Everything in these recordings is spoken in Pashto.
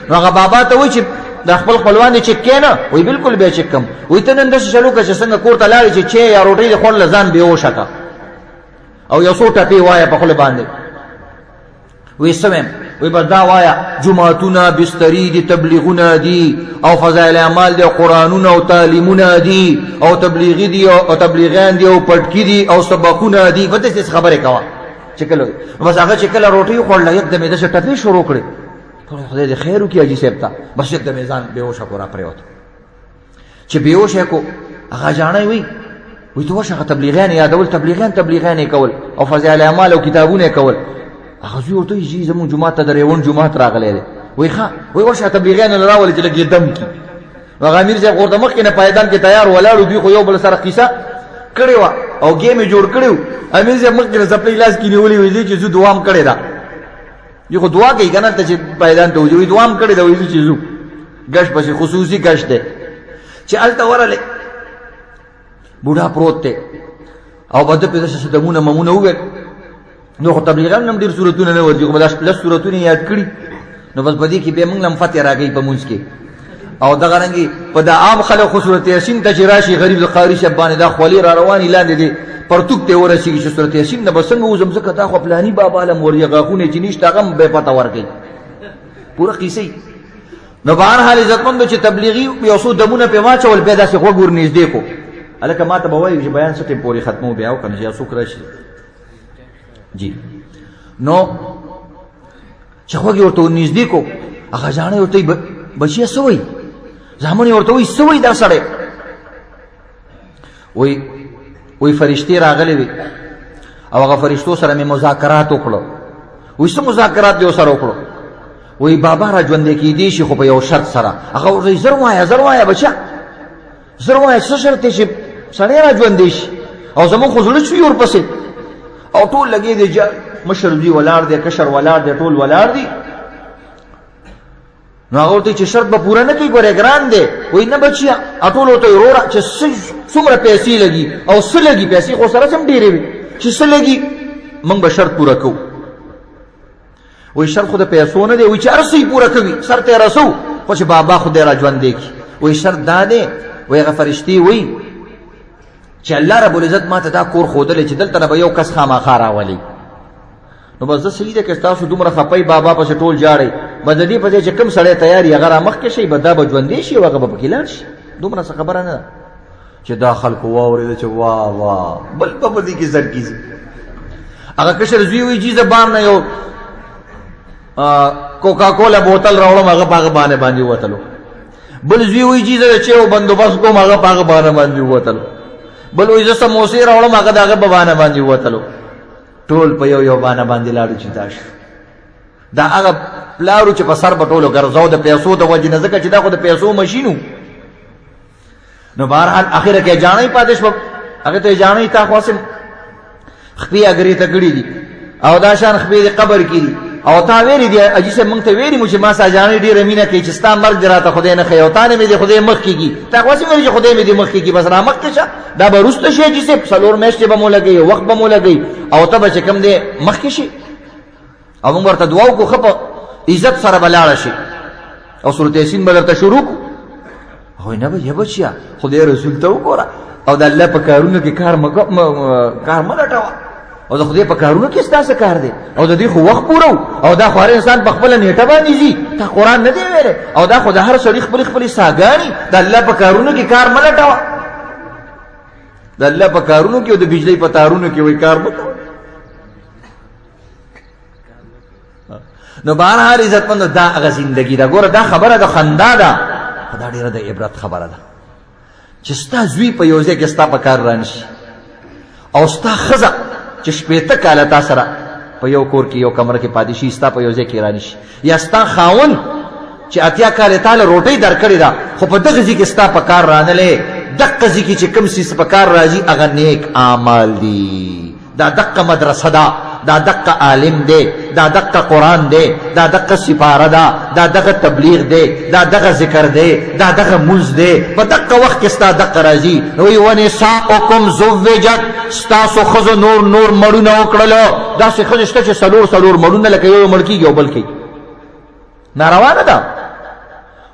نو هغه بابا ته وایي چې د خپل خپلوان دې چک کې نه وایي، بالکل به چک کم. وایي ته نن داسې چلو که چې څنګه کور ته لاړې چې چای یا روټۍ دې خوړله، ځان بېهوشه که او یو څو ټپې وایه په خوله باندې. وی څه وایم؟ وی بس دا وایا، جماعتونه بستری دي، تبلیغونه دي او فضایل اعمال دي او قرآنونه او تعلیمونه دي او تبلیغي دي او تبلیغیان دي او پټکي دي او سبقونه دي. په داسې خبرې کوه چې کله بس هغه چې کله روټۍ وخوړله، یکدم یې داسې ټپې شروع کړې. خدای دې خیر وکړي حاجي صاحب ته. بس یکدم یې ځان بېهوشه کړو، راپرېوت. چې بېهوشه کو، هغه جاڼی وي، وی ته ورشه. هغه تبلیغیان یادول، تبلیغیان تبلیغیان یې کول او فضایل اعمال او کتابونه یې کول. هغه زوی ورته وایي چې زموږ جومات ته د ریوند جومات راغلی دی. وایي ښه. وایي ورشه تبلیغیان له راولې چې لږ یې دم کړي. نو هغه امیر صاحب ورته مخکې نه پایدان کې تیار ولاړ. دوی خو یو بل سره قصه کړې وه او ګیم یې جوړ کړی و. امیر صاحب مخکې نه څپلۍ لاس کې نیولې وې چې زه دوام کړې ده. دوی خو دعا کوي که نه ته چې پایدان ته وځي. وایي دوام کړې ده، وایي چې ځو ګش پسې، خصوصي ګش دی. چې هلته ورغلې، بوډا پروت دی او به ده پې داسې دمونه ممونه وویل. نو خو تبلیغان هم ډېر سورتونه نه ورځي، خو به دا لس سورتونه یاد کړي. نو بس په دې کې بیا موږ هم فتح راکوي په مونځ کې. او دغه رنګې په دا عام خلک خو سورت یاسین ته چې راشي، غریب د قاري صاحب باندې دا خولې را روانې لاندې دی پرتوک ته ورسېږي چې سورت یاسین نه به څنګه وځم، ځکه دا خو پلاني بابا لم ورځي، غاښونه چې نشته هغه هم به پته ورکوي، پوره قیصې. نو بهر حال عزتمندو، چې تبلیغي یو څو دمونه پې واچول، بیا داسې غوږ ورنږدې کو. هلکه ما ته به وایي چې بیان څه ټایم پورې ختمو بیا او که نه چې یو څوک راشي جی. نو چې غوږ یې ورته ورنږدې کو، هغه ځاڼی ورته وایي، بچیه څه وایي؟ زامن یې ورته وایي، څه وایي دا سړی؟ وایي وی فرشتې راغلې وي او هغه فرشتو سره مې مذاکرات وکړو. وی څه مذاکرات دې سره وکړو؟ وی بابا را ژوندی کېدی شي خو په یو شرط سره. هغه ورته زر وایه، زر وایه بچه، زر وایه، څه شرط دی چې سړی را ژوندی شي؟ او زموږ خو زړه شوي ورپسې او ټول لګې دی، مشر دوی ولاړ دی، کشر ولاړ دی، ټول ولاړ دي. نو هغه ورته چې شرط به پوره نه کوي، ګورې ګران دی. وایي نه بچیه، ټول ورته وروره چې څومره پیسې لګي او څه لګي، پیسې خو سره سم ډېرې وي، چې څه لګي موږ به شرط پوره کوو. وایي شرط خو د پیسو نه دی. وایي چې هر څه یې پوره کوي، سر ته یې رسوو، خو چې بابا خدای را ژوندی کړي. وایي شرط دا دی. وایي هغه فرشتې وایي چې الله رب العزت ما ته دا کور ښودلی چې دلته نه به یو کس خامخا راولي. نو بس زه صحیح ده که تاسو دومره خپئ، بابا پسې ټول جاړئ، بس د دې په ځای چې کوم سړی تیار یې هغه رامخکې شي، به دا به ژوندی شي او هغه به پکې لاړ شي. دومره څه خبره نه ده. چې دا خلکو واورېده چې وا وا، بل به په دې کې سر کېږي. هغه کشر زوی وایي چې زه بار نه یو کوکا کولا بوتل راوړم، هغه په هغه باندې باندې ووتلو. بل زوی وایي چې زه د چایو بندوبست کوم، هغه په هغه باندې باندې ووتلو. بل وایي زه سموسې راوړم، هغه د هغه په باندې باندې ووتلو. ټول په یو یو باندې باندې لاړو چې دا شو. دا هغه پلارو چې په سر به ټولو ګرځاو د پیسو د وجې نه، ځکه چې دا خو د پیسو مشینو. نو بهرحال اخره کې جاڼۍ پاتې شو. هغه ته جاڼۍ، تا خو سم خپې اګرې ته کړې دي او دا شان خپې د قبر کې دي او تا ویلي دي، اجي صاحب مونږ ته ویلي مو چې ما ستا جاڼۍ ډېره مینه کوي چې ستا مرګ دې راته خدای نه ښیي او تا نه مې دې خدای مخ کېږي. تا خو هسې ویلي چې خدای مې دې مخ کېږي، بس را مخکې شه. دا به وروسته شي حاجي صاحب، 4 میاشتې به مو لګوي، وخت به مو لګوي او ته به چې کوم دی مخکې شي او موږ ورته دعا وکړو، ښه په عزت سره به لاړه شي او سورت یاسین به درته شروع کړو. هغوی نه بچیا، بچیا خدای رسول ته وګوره او د الله په کارونو کې کار مه کار مه لټوه او د خدای په کارونو کې ستا څه کار دی؟ او د دې خو وخت پوره او دا خو هر انسان په خپله نیټه باندې ځي. تا قرآن نه دی ویلی او دا خو د هر سړي خپلې خپلې ساګانې. د الله په کارونو کې کار مه لټوه، د الله په کارونو کې او د بجلی په تارونو کې وایي کار مه کوه. نو بهرحال عزتمند، دا هغه زندگی ده. ګوره دا خبره د خندا ده خو دا ډېره د عبرت خبره ده چې ستا زوی په یو ځای کې ستا په کار رانشي او ستا ښځه چې 60 کاله تا سره په یو کور کې یو کمره کې پاتې شي، ستا په یو ځای کې رانشي، یا ستا خاوند چې 80 کاله تا له روټۍ درکړې ده خو په دغه ځای کې ستا په کار رانلی. دقه ځای کې چې کوم څیز په کار راځي هغه نیک اعمال دي. دا دقه مدرسه ده، دا دقه عالم دی، دا دقه قرآن دی، دا دقه سپاره ده، دا دغه تبلیغ دی، دا دغه ذکر دی، دا دغه مونځ دی. په دقه وخت کې ستا دقه راځي. نو وایي ونساؤکم زوجت، ستاسو ښځو نور نور مړونه وکړل. داسې ښځې شته چې څلور څلور مړونه، لکه یو مړ کېږي او بل کوي. ناروا نه ده.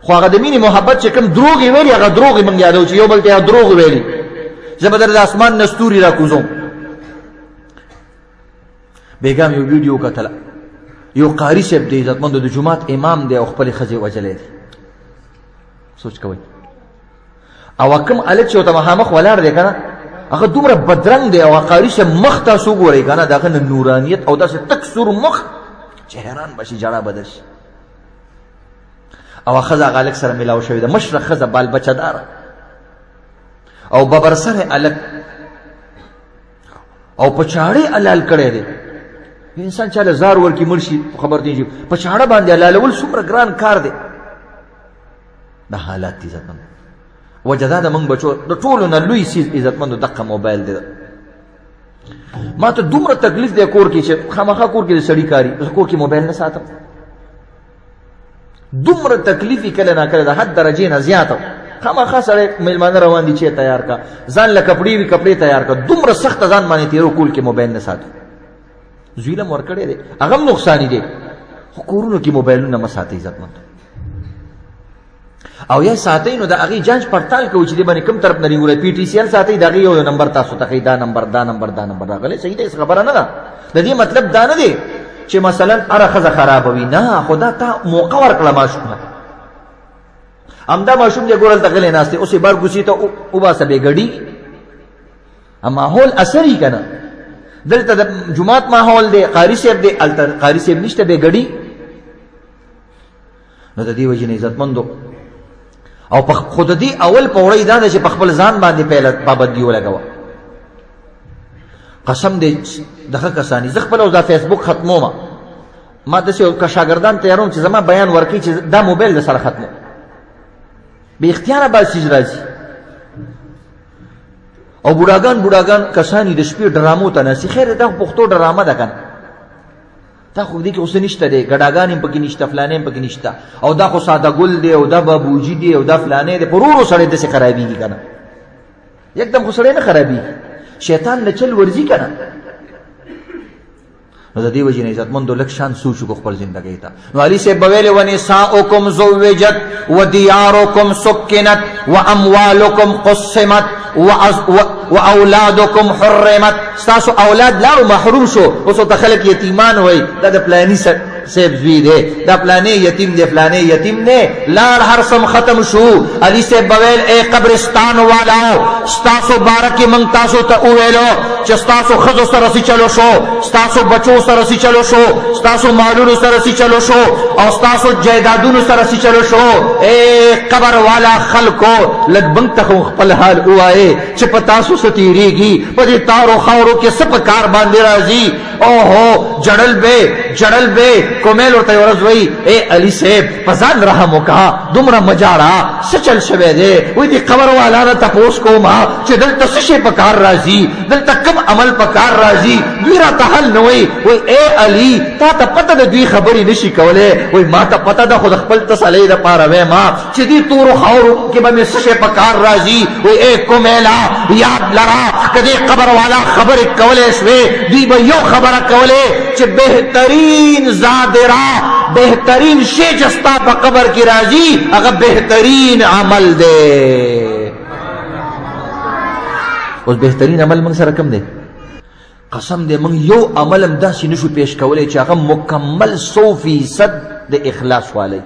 خو هغه د مینې محبت چې کوم دروغ یې ویلي، هغه دروغ یې موږ یادوو چې یو بل ته یې دروغ ویلي، زه به در د اسمان نه ستوري راکوزوم. بېګا مې یو ویډیو کتله، یو قاري صاحب دی، عزتمند د جومات امام دی او خپلې ښځې وژلی دی. سوچ کوئ، او کوم هلک چې ورته مخامخ ولاړ دی که نه، هغه دومره بدرنګ دی، او قاري صاحب مخ تاسو وګورئ که نه، د هغه نه نورانیت او داسې تک سور مخ چې حیران به شي، ژړا به درشي. او ښځه هغه هلک سره میلاو شوې ده، مشره ښځه بال بچه داره او ببر سره هلک او په چاړې حلال کړی دی. انسان چاله زار ورکي مړ شي خبر دی، په چاړه باندې حلالول څومره ګران کار دی. دا حالات دي عزتمند. وجه دا د موږ بچو د ټولو نه لوی څیز عزتمندو دقه موبایل دی. ما ته دومره تکلیف دی کور کې چې خامخا کور کې د سړي کاري، زه کور کې موبایل نه ساتم. دومره تکلیف یې کله ناکله د حد درجې نه زیات، خامخا سړی مېلمانه روان دي چې تیار کا، ځان له کپړې وي کپړې تیار کا، دومره سخته ځان باندې تېرو کور کې موبایل نه ساتو. زوی له مې ورکړی دی، هغه هم نقصاني دی، خو کورونو کې موبایلونه مه ساتئ عزتمند. او یا ساتئ نو د هغې جانچ پړتال کوئ چې دې باندې کوم طرف نه رینګ وړی. پي ټي سي ایل ساتئ، د هغې یو نمبر تاسو ته ښیي، دا نمبر دا نمبر دا نمبر راغلی، صحیح دی، هېڅ خبره نه ده. د دې مطلب دا نه دی چې مثلا هره ښځه خرابه وي، نه، خو دا تا موقع ورکړه ماشوم ته. همدا ماشوم دی ګوره هلته غلی ناست دی، اوس یې بار کوڅې ته وباسه، بې ګډي ماحول اثر یې که نه. دلته د جومات ماحول دی، قاري صاحب دی، هلته قاري صاحب نشته، بې ګډي. نو د دې وجې نه عزتمندو او په خو د دې اول پوړۍ دا ده چې په خپل ځان باندې پیله پابندي ولګوه. قسم دې دغه کسانی زه خپل اوس دا فیسبوک ختموم، ما داسې یو شاګردان تیاروم چې زما بیان ورکوي چې دا موبایل د سره ختمو، بې اختیاره بعض څیز راځي. او بوډاګان بوډاګان کسان د شپې ډرامو ته ناست، خیر دا پښتو ډرامه ده که نه، دا خو دې کې اوس نشته دی، ګډاګان هم پکې نشته، فلانې هم پکې نشته، او دا خو ساده ګل دی، او دا بابوجي دی، او دا فلانې دی. په ورو ورو سړی داسې خرابېږي که نه، یکدم خو سړی نه خرابېږي، شیطان له چل ورځي که نه. نو د دې وجې نه عزتمندو لږ شان سوچ وکړو خپل زندګۍ ته. نو علي صاحب به ویلې ونساؤکم زوجت ودیارکم سکنت واموالکم قسمت واولادکم حرمت. ستاسو اولاد لاړو محروم شو، اوس ورته خلک یتیمان وایي، دا د پلاني صاحب زوی دی، دا پلانې یتیم دی، فلانې یتیم دی، لاړ هر څه ختم شو. علي صاحب به ویل ای قبرستان والاو، ستاسو باره کې موږ تاسو ته وویلو چې ستاسو ښځو سره څه چلو شو، ستاسو بچو سره څه چلو شو، ستاسو مالونو سره څه چلو شو، او ستاسو جایدادونو سره څه چلو شو. ای قبر والا خلکو، لږ موږ ته خو خپل حال ووایئ چې په تاسو څه تېرېږي، په دې تارو خاورو کې څه په کار باندې راځي. اوهو جړل به جړل به کومیل ورته یوه ورځ وایي ای علي صاحب په ځان رحم وکړه، دومره مه ژاړه، څه چل شوی دی؟ وایي دې قبر والا نه تپوس کوم چې دلته څه شی په کار راځي، دلته کوم عمل په کار راځي، دوی راته حل نه وایي. وایي ای علي تا ته پته ده دوی خبرې نه شي کولی؟ وایي ما ته پته ده، خو د خپل تسلۍ دپاره وایم چې دې تورو خاورو کې به مې څه شی په کار راځي. وایي ای کومیله یاد لره که دې قبر والا خبرې کولی شوې، دوی به یو خبره کولی چې بهترین زادره، بهترین شی چې ستا په قبر کې راځي هغه بهترین عمل دی. اوس بهترین عمل موږ سره کوم دی؟ قسم دی موږ یو عمل هم داسې نشو پیش کولی چې هغه مکمل 100% د اخلاص والی.